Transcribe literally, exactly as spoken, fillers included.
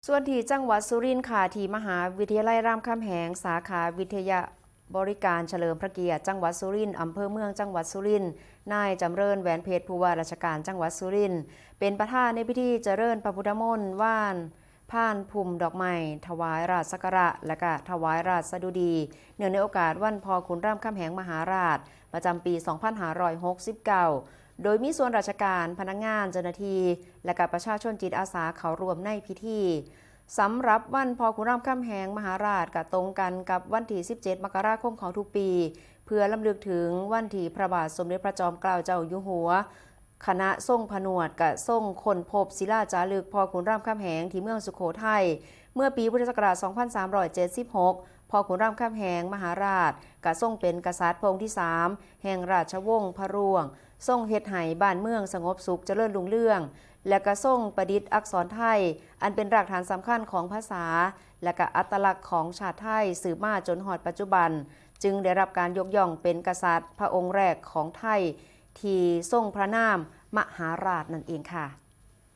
ส่วนที่จังหวัดสุรินทร์ค่ะ ที่มหาวิทยาลัยรามคำแหง สาขาวิทยาบริการเฉลิมพระเกียรติจังหวัดสุรินทร์ อำเภอเมืองจังหวัดสุรินทร์ นายจำเริญ แหวนเพชร ผู้ว่าราชการจังหวัดสุรินทร์ เป็นประธานในพิธีเจริญพระพุทธมนต์ว่านพานพุ่มดอกไม้ ถวายราชสักการะ และก็ถวายราชสดุดี เนื่องในโอกาสวันพ่อขุนรามคำแหงมหาราช ประจำปี สองพันห้าร้อยหกสิบเก้า โดยมีส่วนราชการ พนักงาน เจ้าหน้าที่ และก็ประชาชนจิตอาสาเข้าร่วมในพิธี สำหรับวันพ่อขุนรามคำแหงมหาราช ก็ตรงกันกับวันที่ สิบเจ็ด มกราคมของทุกปี เพื่อรำลึกถึงวันที่พระบาทสมเด็จพระจอมเกล้าเจ้าอยู่หัว คณะทรงผนวด ก็ทรงค้นพบศิลาจารึกพ่อขุนรามคำแหงที่เมืองสุโขทัย เมื่อปีพุทธศักราช สองพันสามร้อยเจ็ดสิบหก พ่อขุนรามคำแหงมหาราช ก็ทรงเป็นกษัตริย์พระองค์ที่สาม แห่งราชวงศ์พระร่วง ทรงเฮ็ดให้บ้านเมืองสงบสุขเจริญรุ่งเรือง และก็ทรงประดิษฐ์อักษรไทย อันเป็นรากฐานสำคัญของภาษา และก็อัตลักษณ์ของชาติไทยสืบมาจนฮอดปัจจุบัน จึงได้รับการยกย่องเป็นกษัตริย์พระองค์แรกของไทย ที่ทรงพระนามมหาราชนั่นเองค่ะ